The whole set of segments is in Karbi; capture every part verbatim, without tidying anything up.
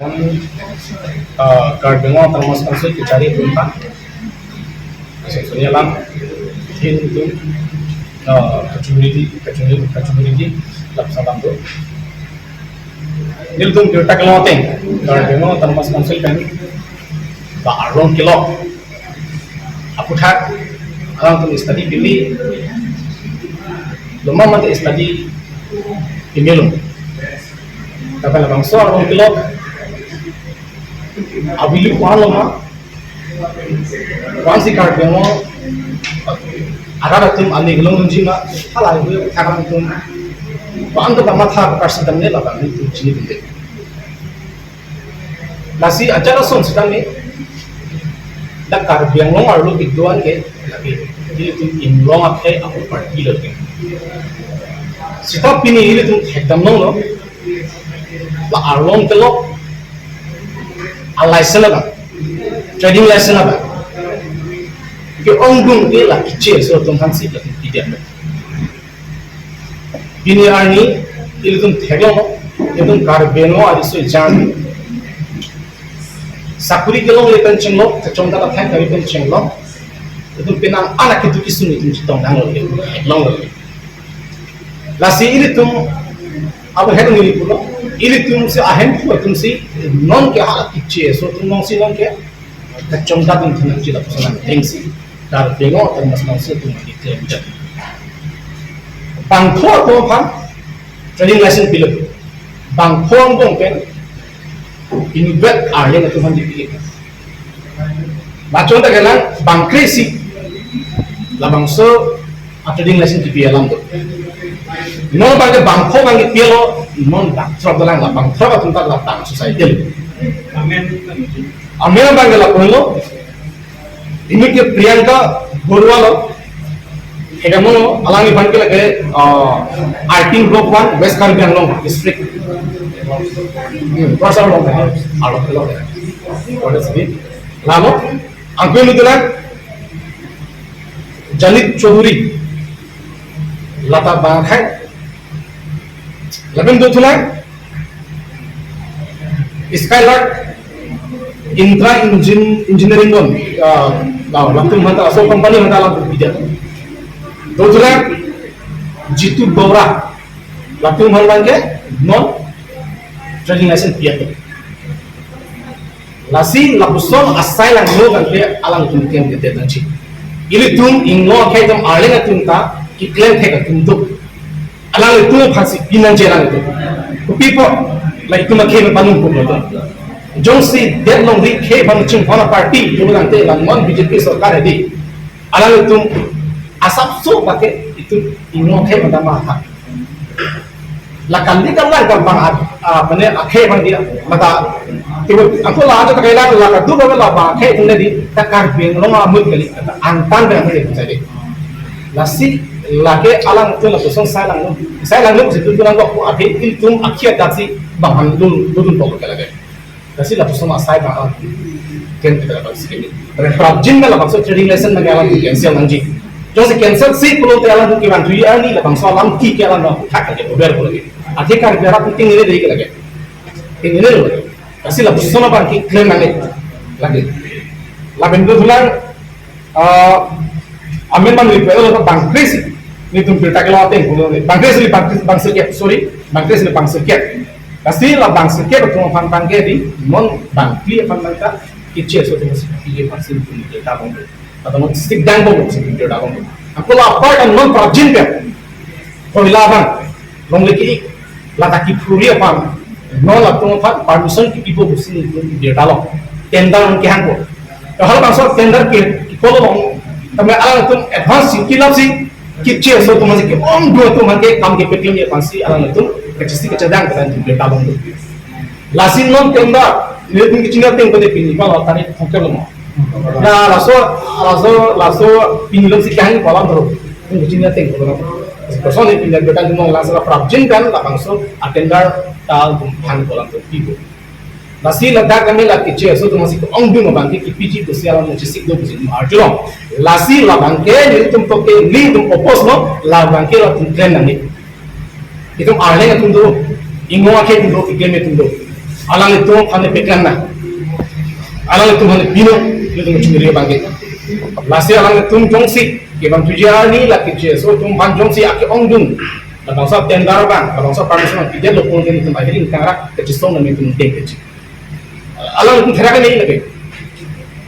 Ah, Karbi Anglong Autonomous Council kachari atum aphan. Asonsoni alam, ahin atum, ah, kachumri di, kachumri, kachumri di, lapuson alam do. Nelitum birta kelong ateng, Karbi Anglong Autonomous Council pen, ba arlong kelok aputhak, alangtum study pimi, loma mate study pimi lo. Tapi labangso arlong kelok abilu kuan loma, kuan si Karbi Anglong arat atum ani gelong nunji ma, hala hu thakang atum, kuan to kamatha karsi damne labang atum chini dinde. Lasi ajar ason sitame, dak Karbi Anglong arlo kedo-an ke, lagi, ilitum inglong akhei ako party lo ke. Sita pini ilitum thekdam longlo, la arlong kelok, a license abang, trading license abang. Ke-ongdung ke la kiche so atum aphansi la pidam. Pini arni, ilitum theklong, ilitum Karbi Anglong ariso jan. Sakuri kelongle pen chenglok, kachongdat athai kari pen chenglok, ilitum penang anak itu kisun ilitum chetong dang lo, theklong lo. Lasi ilitum, abu head ngi pulo, ilitum si ahemphu atum si, non ke hala kiche so atum nong si non ke, kachongdat atum thanang chila pusanan thengsi, Karbi Anglong Autonomous Council atum mati klem jat. Bangpho atum aphan trading license pilo. Bangpho angbong pen inutvet arleng atum aphan dipilo. Machon ta kelang bangkre si labangso a trading license kipi alam do. Non abang ke bangpho abang kipilo, non bangthrok dolang, la bangthrok atum ta la bang society. Amen. Amen abang ke lapulo. Ini ke Priyanka Baruah lo. Hegamono, alangli aphan ke lake, uh, I T block one, West Karbi Anglong district. Hmm, West Karbi Anglong, Arlo, Arlo. What is it? Lalo, angkui nutulak, Jalit Chaudhary, lata bang hai, lapen dothulang, Skylark Intra Engine, Engineering non, ah, ah, latum aphan ta, so company aphan ta latum pidam. Dothulang, Jitu Bora, latum aphan abang ke non trading license pidam. Lasi lapuson asai langno abang ke alangtum klemkledet nangji. Ilitum inglong akhei atum arleng atum ta keklem thek atum do. Alanglitum aphansi pinangji alanglitum. Kopi apot la itum akhei pen panung pulo do. Jongsi det longri khei aphan chingthon aparty, jo tangte la non B J P sorkar hedi. Alanglitum asapso abang ke itum inglong akhei pen ta matha. La kandi kam lang kam bang, ah, ah, mane akhei bang dia, mata, tiba, ako la aja pakai lang, la kadu bang la bang akhei tunda di, ta Karbi Anglong amut kali, ta angtan bang amut kali. Lasi, lake alangtum lapuson sai langno, sai langno situ tulang ko akhei ilitum akhei adat si bang han dun, dun dun pokok lake. Lasi lapuson asai abang, ken kita abang si kini. Ren prapjin na labangso trading license abang alang cancel nangji. Jongsi cancel si pulote alang kevang tuya ni labangso alam ki ke alang thak ke over pulo lagi. Adhikar biara puting ini dari lagi. Ini lo. Lasi lapuson abang keklem nangne lagi. Lapen dothulang, ah, amen man request lo bangkre si, nelitum birta kelong ateng, bangkre si bang, bang sirkep, sorry, bangkre si bang sirkep. Lasi la bang sirkep atum aphan abang ke di, non bangphli aphan abang ta, kiche so atum si pili aphan si nelitum birta bom. Atau non sik dang bom si birta bom. Ako la apar kan non prapjin pen. Koila abang, longle ke-ik, lata kiphuri aphan, non latum aphan permission kipipo pusi nelitum birta long. Tender kehangpo. Hal bangso tender ke, kolo long, tame alangtum advance si kilap si, kiche so atum si ke-ongdung atum ke kam kepeklem aphansi alangtum kachisi kachedang kata nelitum birta long. Lasi non tender, nelitum kachini ateng pada pini, kalau tadi kongkel long. Na laso, laso, laso pini longsi kehang kolam terus. Nelitum kachini ateng kolam. Kosonsi pini birta long laso prapjin kan labangso a tender ta atum aphan kolam terus pipo. Lasi ladak kami la kiche so atum si ke-ongdung abang ke kipiji pusi alang nangchisik do pusi atum arjulong. Lasi labang ke nelitum toke nelitum oppose lo, labang ke latum klem nangne. Itum arleng atum do, inglong akhei atum do, keklem atum do. Alanglitum aphan pekan na. Alanglitum aphan pino, ilitum chingri abangke. Lasi alanglitum jongsi kevang tuji arni la K G S O atum aphan jongsi ake-ongdung, labangso tender abang, labangso permission abang pidetlo pu ke ilitum ahiring tangrak kachisong nangtum deng kechi. Alanglitum therak nangji lake.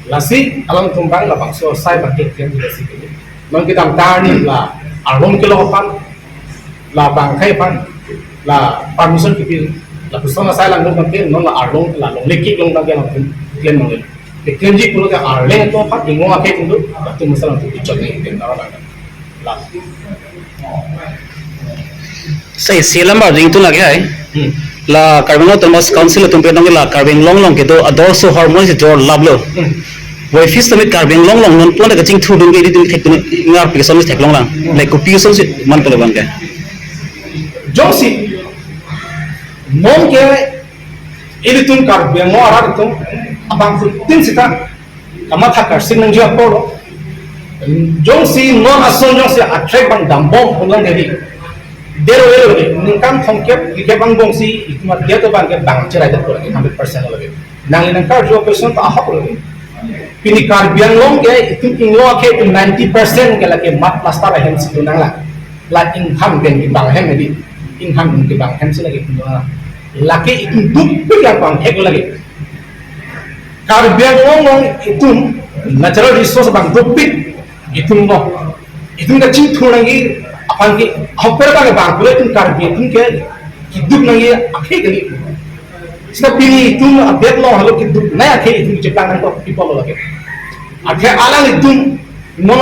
Lasi alanglitum abang labangso asai abangke klem lasi ke. Non kedamtang arni la arlong kelong aphan, la bang akhei aphan, la permission kipi, lapuson asai langdun abangke, non la arlong, la longle kelong abangke alanglitum klem nangji. Keklemji pulote arleng atum aphan, inglong akhei atum do, latum masa alanglitum kechot nangji, klem nara abang. La. Sai, isi alam abang ringtu lake hai. Hmm. La Karbi Anglong Autonomous Council atum pen dong la Karbi Anglong along kedo ador so hormone si dor laplo. Hmm. Wai fis tame Karbi Anglong along non pon da kachingthurdun ke ilitum thek tun ngarpi ason si theklong lang. Hmm. Like kopi ason si man polo abangke. Jongsi non ke ilitum Karbi Anglong arat atum abangphutin sita kamatha karsing nangji apotlo. Jongsi non ason jongsi a-track abang dambom pulang dari. Dero ero de, ningkan thomkep, phlikep angbong si, itum adet abangke bang cherai det pulang, hundred percent lake. Nangli nangkarju a-question ta ahok lake. Pini Karbi Anglong ke, itum inglong akhei itum ninety percent ke lake mat plaster ahem si do nanglang. La ingham pen kebang ahem di. Ingham pen kebang ahem si lake itum do nanglang. Lake itum dukpik abang thek lake. Karbi Anglong along itum natural resource abang dopik itum lo. Itum kachingthur nangji aphan ke ahok per abang abang pura itum Karbi atum ke keduk nangji akhei kali. Seta pini itum adet along halo keduk nangji akhei itum cheplang nangkok people lo lake. Athe alanglitum non